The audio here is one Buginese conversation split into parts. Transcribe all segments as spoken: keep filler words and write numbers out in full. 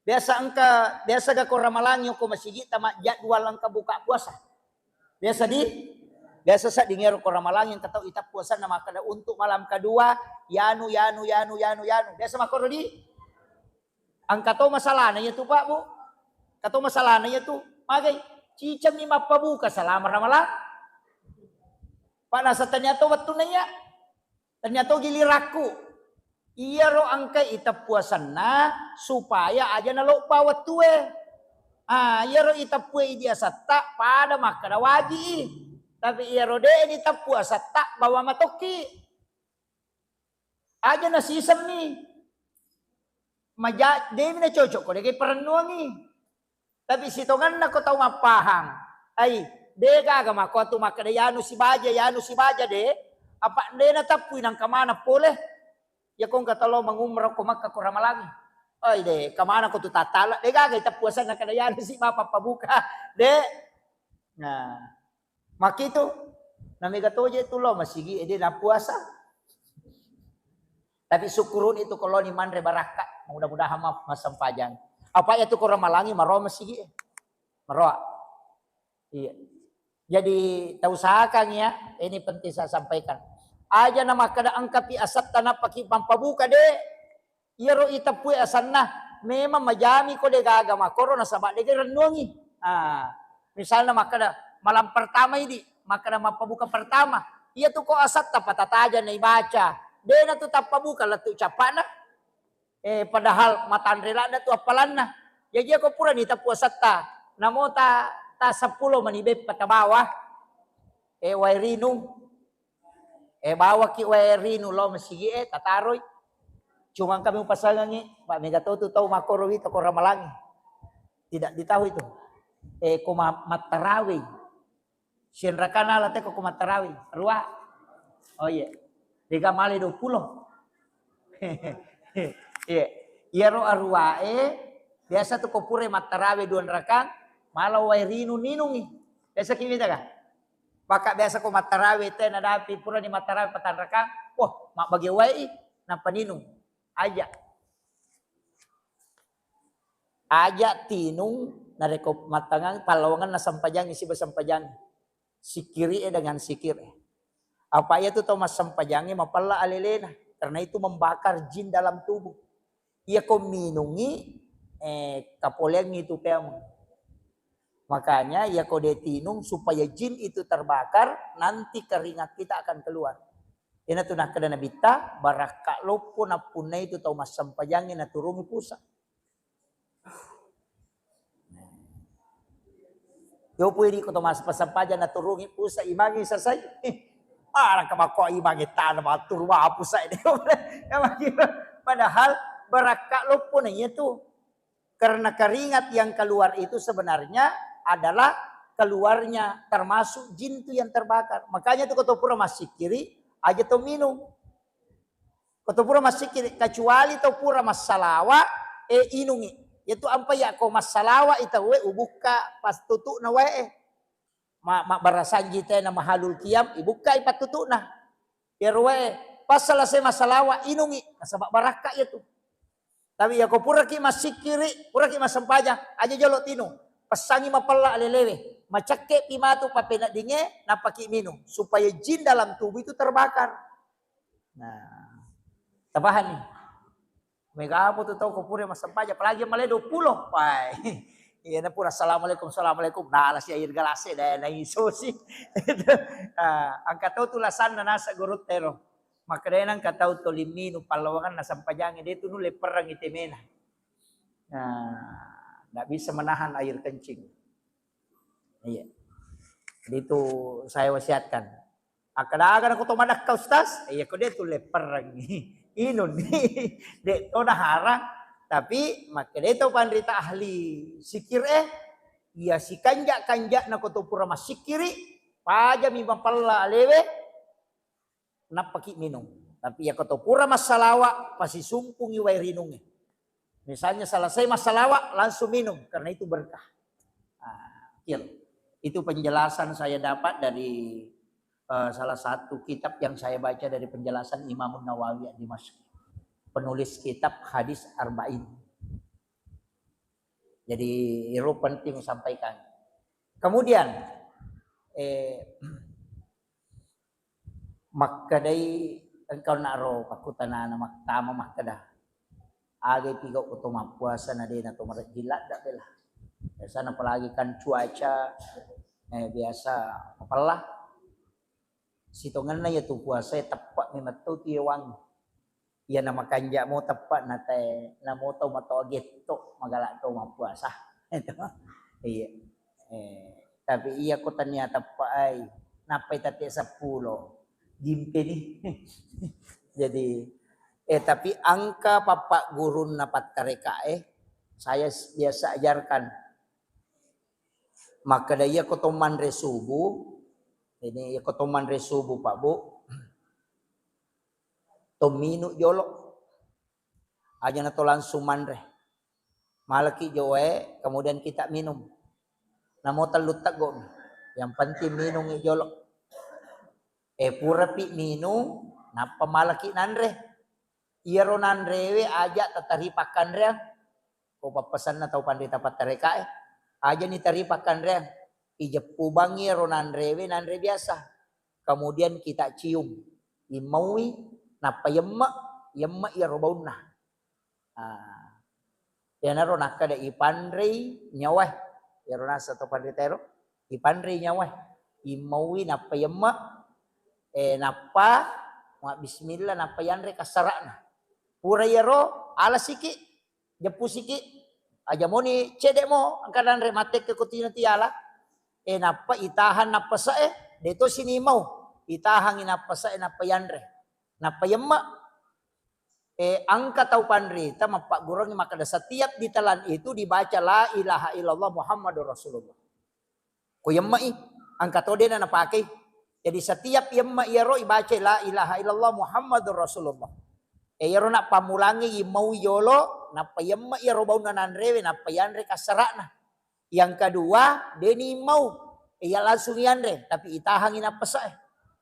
Biasa engka, biasa ga ko Ramalang ko masigi tama jadwal engka buka puasa? Biasa di, biasa sedding ero ko Ramalang engka tau iteppu asenna makkeda untuk malam kedua, yanu, yanu, yanu, yanu, yanu. Biasa makkoro di? Engka to masalahna iya tu, Pak, Bu. Engka to masalahna iya tu. Magai, cicengmi mappabuka selama Ramalang. Pak, naseng tania to wettunna iya. Tania to gilirakku. Iyaro engka iteppu asenna supaya aja nalobba wettue. Ah, iyaro iteppue idi asetta pada makkeda waji'i. Tapi iyaro de' diteppu asetta bawa matokki. Aja nasisemmi. Maja-, de'mi nacocok ko de'gaga perennuangi. Tapi sitongenna ko tau mappahang, ai, de' gaga makkuatu makkeda yanu sibaja, yanu sibaja de', apa de' nateppui nangka maneng pole. Iya ko engka tau lo mangumrah ko Makkah ko Ramalangi. Ai de', kamana ko tu tattala, de' gaga iteppu asenna kada yanu si bapa pabuka. De'. Nah, makkitu, na mega toje tu lo masigi e de' nappuasa. Tapi syukuruni tu ko loni manre barakka, mudah-mudahan ma-, massempajang. Apa iya tu ko Ramalangi maroa masigi e. Maroa. Iya. Jadi, tausahakan ya, ini penting saya sampaikan. Aja na makkeda engkapi asetta nappaki mampabuka de'. Iyaro iteppui asenna, memang majami ko de' gaga makkoro nasaba de' gaga rennuangi. Ah, misalna makkeda malam pertama idi, makkeda mappabuka pertama. Iya tu ko asetta patataja na ibaca. De' na tu tappabuka lettu cappana. Eh, padahal matanre ladda tu appalanna. Jaji ko purani teppu asetta, namo ta, ta seppulo mani beppa tabawa. Eh, wae rinung. Eh, bawaki wae rinung lao masigi e, tataroi. Cuma kami upasangangi, Pak, mega to tu tau makkoro wita ko Ramalangi. Tidak ditahu itu. Eh, ko ma-, mattarawei. Sienraka nala teko ko mattarawi? Arua. Oh iya. Dega male dua pulo. Iya. Iyaro aruae biasa tu ko pura mattarawi dua rakang, mala wae rinung ninungi. Biasa ki mita ka? Maka biasa ko mattarawi te nadapi purani mattarawi patang rakang, wah, mabbage wae i, nappa ninung. Aja. Aja tinung narekko mattangang pallawangenna sempajangnge siba sempajangnge. Sikkiri'e dengan sikir'e. Apa iya tu tau massempajangnge mapella alelena, karena itu membakar jin dalam tubuh. Iya ko minungi, eh, kapoleangngi tu peameng. Makanya iya ko de tinung supaya jin itu terbakar, nanti keringat kita akan keluar. Iyana tu nakkeda Nabitta, barakka loppo nappunnai tu tau massempajangnge naturungi pusa. Yo pui ri ko to mas-, passampajang naturungi pusa imangi sasai. Parang ka makko imangi tana maturu wa pusa ini. Padahal barakka loppo na iya tu. Karena keringat yang keluar itu sebenarnya adalah keluarnya termasuk jin tu yang terbakar. Makanya tu ko to pura massikiri aja to minum. Ko to pura massikiri, kecuali to pura massalawa, eh, inungi. Yaitu ampa iya ko massalawa i tauwe ubukka pattutu'na wae. Ma-, mabbarasanji tena mahalul kiam, ibukkai pattutu'na. Iyaro wae, pas selesai massalawa, inungi. Nasaba barakka iya tu. Tapi iya ko puraki massikiri, puraki massempajang, aja jolo tinung. Pessangi mapella alelewe. Macekke pi matu papeneddinge, napaki minum. Supaya jin dalam tubuh itu terbakar. Nah, tapahani? Mega apa tu tau ko pura massempajang, apalagi male dua pulo. Wah, iya na pura assalamualaikum, assalamualaikum. Nah, lasi air gelas e, deh, na iso si. Ah, angka tau tu lasanna nasa guru tero. Makkedai nangka tau toli minung pallawangenna sempajangnge, de tu nulle perrangi temena. Nah, nggak bisa menahan air kencing. Iya. Jadi itu saya wasiatkan. Akkeda aga nako to madakka, Ustaz? Iya, ko de tu leppereng. Inun. De to naharang, tapi makkeda to panrita ahli sikir e, iya sikanja-kanja nako to pura massikiri, pajami mapella alewe, nappaki minum. Tapi iya ko to pura massalawa, pasisumpungi wae rinungnge. Misalnya selesai massalawa, langsung minum, karena itu berkah. Ah, kil. Itu penjelasan saya dapat dari, eh, salah satu kitab yang saya baca dari penjelasan Imam Nawawi Dimasyq, penulis kitab Hadis Arba'in. Jadi, iro penting sampaikan. Kemudian, eh, makkedai engkau naro pakkutanana mattama makkeda, "Aga pigau ko to mappuasa na dena to marejjing ladda bela." Biasana apalagi kan cuaca, eh, biasa mapella. Sitongenna iya tu puasae teppa mi metto tu iyawangi. Iya na makanja mo teppa na te, namo tau matoa getto magala to mappuasa. Iya. Eh, tapi iya ko tania teppa ai, nappai tette seppulo. Gimpe ni. Jadi, eh, tapi engka pappa gurunna pattarekae, saya s-, biasa ajarkan. Makkeda iya ko to manre subuh, ini iya ko to manre subuh, Pak Bu, to minum jolo. Aja na to langsung manre. Malaki jo wae, kemudian kita minum. Namo tellu teggo. Yang penting minum jolo. Eh, purapi minum, nappa malaki nanre. Iyaro nanrewe aja tatari pakkanreang. Ko pappesanna tau panrita pattarekae, aja ni tari pakkanreang. Ijeppu bangi iyaro nanrewe nanre biasa. Kemudian kita cium. Immaui, nappa yemme, yemme iyaro baunna. Ah. Iyanaro nakkeda ipanrei nyawae. Iyaro nasa to panrita ero, ipanrei nyawae. Immaui nappa yemme, eh, nappa ma bismillah nappa yanre kassara'na. Pura iyaro, ala siki, jeppu siki, aja moni cedde mo engka nanre mattekke ko tino tiala. Eh, nappa itahang nappa se'e, de to sini mau. Itahangi nappa se'e, nappa yanre. Nappa yemme. Eh, engka tau panrita mappagguruangngi makkeda, setiap ditelan itu dibaca la ilaha illallah Muhammadur Rasulullah. Ko yemmei, engka to dena napakei. Jadi setiap yemme iyaro ibacai la ilaha illallah Muhammadur Rasulullah. Eh, iyaro nappammulangngi immau jolo, nappa yemme iyaro baunna nanrewe, nappa yanre kassara'na. Yang kedua, deni mau, iya langsung yanre, tapi itahangi nappasae.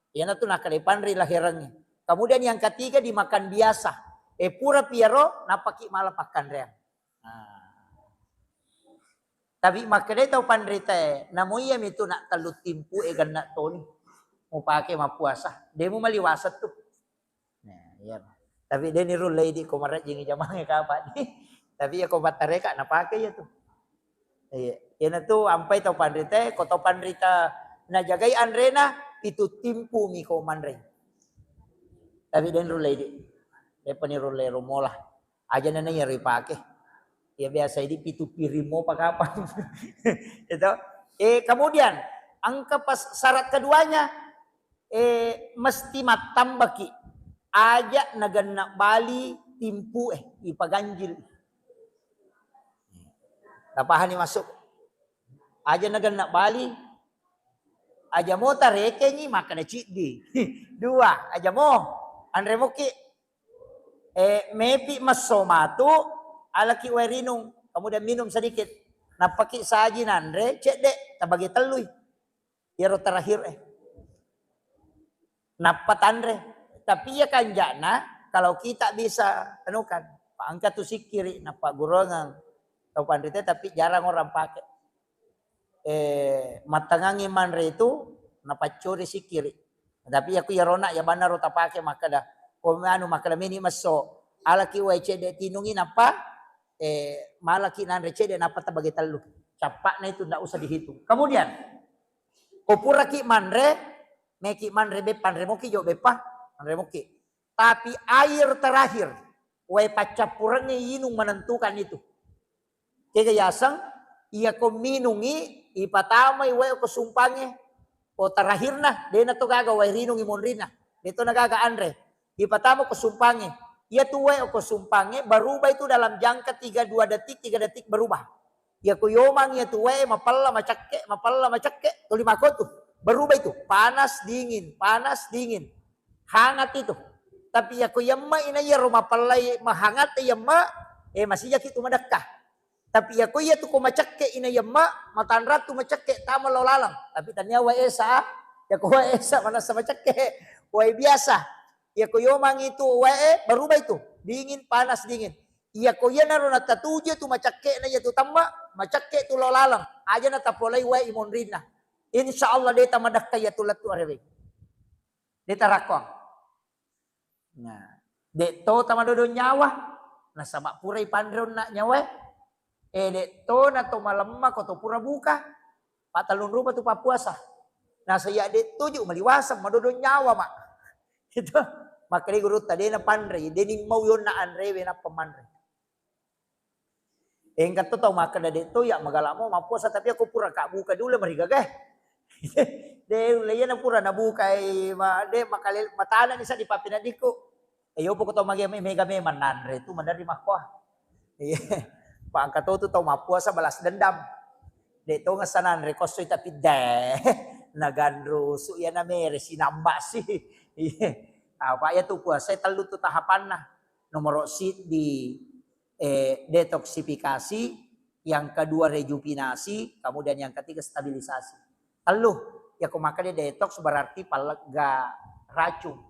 Iyanatu nakkeda panrei laherengnge. Kemudian yang ketiga dimakan biasa. Eh, pura piaro, napaki mala pakkanreang. Nah. Tapi makkedai tau panritae, namo iya mitu nak tellu timpu e genna toni. Mupake mappuasa. Demu maliwasa tu. Nah, iya. Tapi de nirullei di ko marajjingi jamange kapang di. Tapi iya ko battareka napake iya tu. Iya. Iyana tu ampai tau panrita, ko tau panrita najagai anrena pitu timpu mi ko manre. Tapi de nirullei di. Depa nirullei romola. Aja nana iya ripake. Iya biasa di pitu piring mopa kapang. Itu. Eh, kemudian angka pas syarat keduanya, eh, mesti mattambaki. Aja nagenna bali timpu e, ipaganjil. Tapahani masuk. Aja nagenna bali, aja mo tarekengi makkeda ciddi. Dua, aja mo. Anre moki. Eh, mepi messo matu, alaki wae rinung, kemudian minum sedikit. Nappaki saji nanre, cedde, tabagi tellui. Iyaro terakhir, eh. Nappa tanre. Tapi iya kanjana, kalau kita bisa, anu kan, engka tu sikkiri, nappa gurungang tau panrita, tapi jarang orang pakai. Eh, mattangangi manre itu, napaccori sikkiri. Tapi iya ku iyarona, iya bannaro tapake makkeda, ko anu makkeda meni messo, alaki wae cedde tinungi, nappa, eh, malaki nanre cedde, nappa tabagi tellu. Cappakna itu ndak usah dihitung. Kemudian, ko puraki manre, meki manre beppa, anre moki jo beppa, anre moki. Tapi air terakhir, wae paccappurengnge inung menentukan itu. Kega yaseng, iya ko minungi, ipatamai wae ko sumpangnge, ko terakhirna, dena to gaga wae rinungi monrinna, de to nagaga anre. Ipatama ko sumpangnge. Iya tu wae ko sumpangnge berubah itu dalam jangka tiga, dua detik, tiga detik berubah. Iya ko yomang iya tu wae mapella macakke, mapella macakke, tuli mako tu. Berubah itu, panas dingin, panas dingin. Hangat itu. Tapi iya ko yemma ina iya ro mapellai mahangat yemma, eh, masijaki tu madekka. Tapi iya ko iya tu ko macakke ina yemma, matanra tu macakke tama lo laleng. Tapi tania wae esa, iya ko wae esa manassa macakke, wae biasa. Iya ko yomang itu wae berubah itu, dingin, panas, dingin. Iya ko iyanaro natatuju tu macekke'na iya tu temme, macekke tu lao laleng. Aja natapolai wae imonrinna. Insya Allah de tamadakka iya tu lettu arewe. De tarakkoang. Nah, de to tamadodo nyawa. Nasaba purai panre onna nyawae. Eh, de to na to malemma ko to pura buka. Pattallung rupa tu pappuasa. Nasa iya de tuju maliwaseng madodo nyawa, Mak. Itu. Makkedai gurutta, de napanrei, de nimmau yonna anrewe nappa manre. Engka to tau makkeda de to ya magala mo mappuasa, tapi aku pura ka buka dulu mari gagae. De ulle iya na pura nabukai, ma-, de makale matana ni sa di papinadikku. Eh, yopo ko tau mage-, mega memang nanre tu maderri makkoa. Iya. Pa engka to tu tau mappuasa balas dendam. De to ngessa nanre kossoi tapi de naganrusu iya na mere sinamba si. Iya. Apa iya tu puasa tellu tu tahapanna. Nomoro siddi, eh, detoksifikasi, yang kedua rejuvinasi, kemudian yang ketiga stabilisasi. Tellu, ya ko makkeda detox berarti pallegga racung.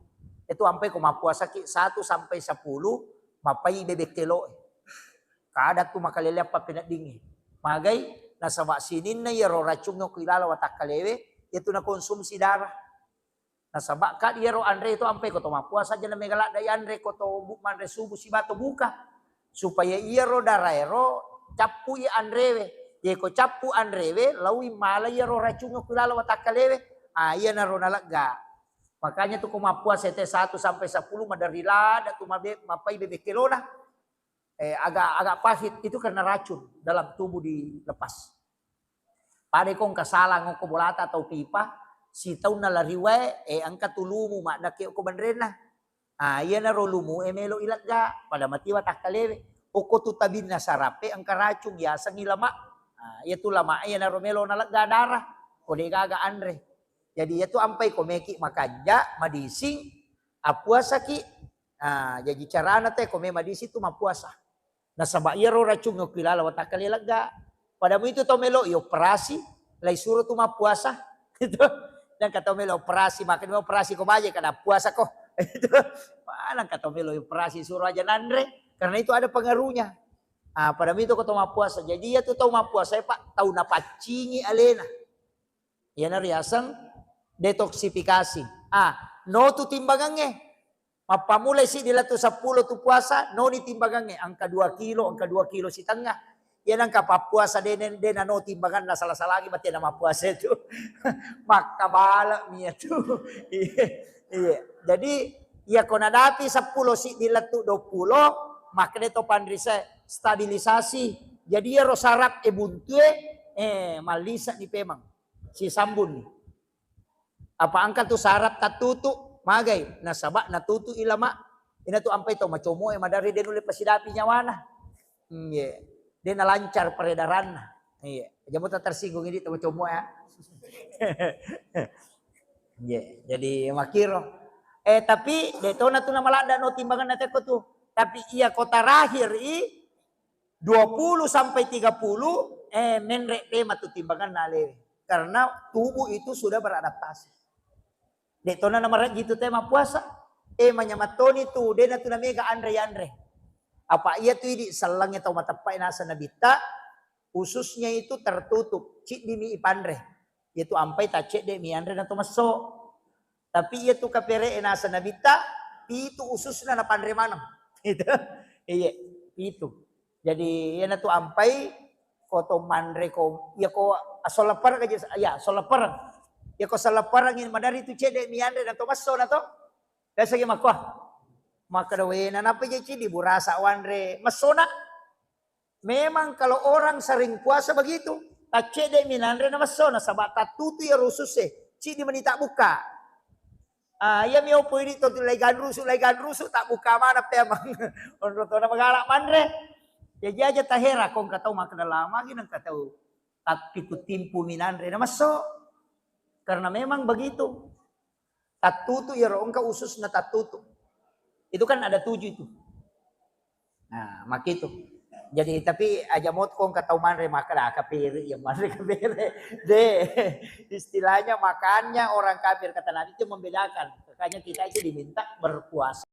Itu ampai ko mappuasaki satu sampai sepuluh, mappai bebek kelo. Kada tu makalele apa peneddingi. Magai, nasaba sininna iyaro racung ko ilala watakkalewe, itu nakonsumsi darah. Nasaba ka iyaro anre to ampai ko to mappuasa aja na mega ladda anre ko to bu-, manre subuh sibawa to buka. Supaya iyaro daraero cappu i anrewe. Ye ko cappu anrewe, laui mala iyaro racung ku lalo watakkalewe. Ah, iyanaro nalegga. Makanya tu ko mappuasa te satu sampai sepuluh maderri ladda tu mabe-, mappai bebek kelona. Eh, agak, agak pahit itu karena racun dalam tubuh dilepas. Pada ko engka salang okko bolata atau pipa, sitaunna lari wae, eh, engka tu lumu maddakke okko benrenna. Ah, iyanaro lumu e melo ilegga, pada matiwa takkalewe. Okko tu tabinna sarape engka racung, yasengngi lama. Ah, iya tu lama e iyanaro melo nalegga darah, ko de gaga anre. Jadi iya tu ampai ko meki makanja, madising, appuasaki. Ah, jaji carana te ko me madising tu mappuasa. Nasaba iyaro racung okko ilala watakkale legga. Pada muitu tau melo i operasi, lai suro tu mappuasa. Itu. Dan kata melo operasi, makanya operasi ko baje kada puasa ko. Itu. Mana kata melo operasi suro aja nanre, karena itu ada pengaruhnya. Ah, pada muitu ko tau mappuasa. Jadi iya tu tau mappuasa, Pak, tau napaccingi alena. Iyana riaseng detoksifikasi. Ah, no tu timbangangnge. Mappamulai siddi lettu seppulo tu puasa, noni timbangangnge, engka dua kilo, engka dua kilo sitengnga. Iya nengka pappuasa de, de, de nano timbanganna, sala-salangi mate na mappuasa itu. Makkabale'mi itu. Iya, iya. Jadi, iya ko nadapi seppulo siddi lettu dua puluh, makkeda to panrisa stabilisasi. Jadi, iyaro sarap e buntue, eh, mallise'ni pemeng. Sisambunni. Apa engka tu sarap tattutu, magai, nasaba natutu i lama. Ina tu ampai to macomo e madari de nulle pasidapi nyawana. Hmm, iya. De nalancar peredaranna. Iya. Aja mo tersinggung ini to macomo ya. Iya, jadi makiro. Eh, tapi de tona tu namaladda no timbanganna tekko tu. Tapi iya ko terakhir i dua puluh sampai tiga puluh, eh, menre tema tu timbanganna alewe. Karena tubuh itu sudah beradaptasi. De tona namarejji tu te mappuasa. Eh, manyamattoni tu, de natu namega anre-anre. Apa iya tu idi sellengnge tau mateppai nasa nabitta, ususnya itu tertutup, ciddimi ipanre. Iya tu ampai taccedde mi anre nato messo. Tapi iya tu kapere e nasa nabitta, pitu ususna napanre maneng. Itu. Iya, pitu. Jadi, iyana tu ampai ko to manre ko, iya ko asolepereng aja, ya, asolepereng. Iya ko solepereng ini madari tu cedde mi anre na to messo na to. Biasa ki makko. Makkeda wena napa je cidi burasa wanre messona. Memang kalau orang sering puasa begitu, taccedde mi nanre na messo, nasaba tattutu iya rususse, cidi meni tabukka. Ah, iya mi opo idi to lai ganrusu, lai ganrusu, tabukka mana pe amang. Onro tona magala manre. Jaji aja tahera ko engka tau makkeda lama gi nengka tau tappitu timpu mi nanre na messo. Karena memang begitu. Tattutu iyaro engka ususna tattutu. Itu kan ada tujuh itu. Nah, makitu. Jadi, tapi aja mot ko engka tau manre makkeda kapere, iya manre kapere. De, istilahnya makannya orang kafir kata Nabi itu membedakan. Makanya kita itu diminta berpuasa.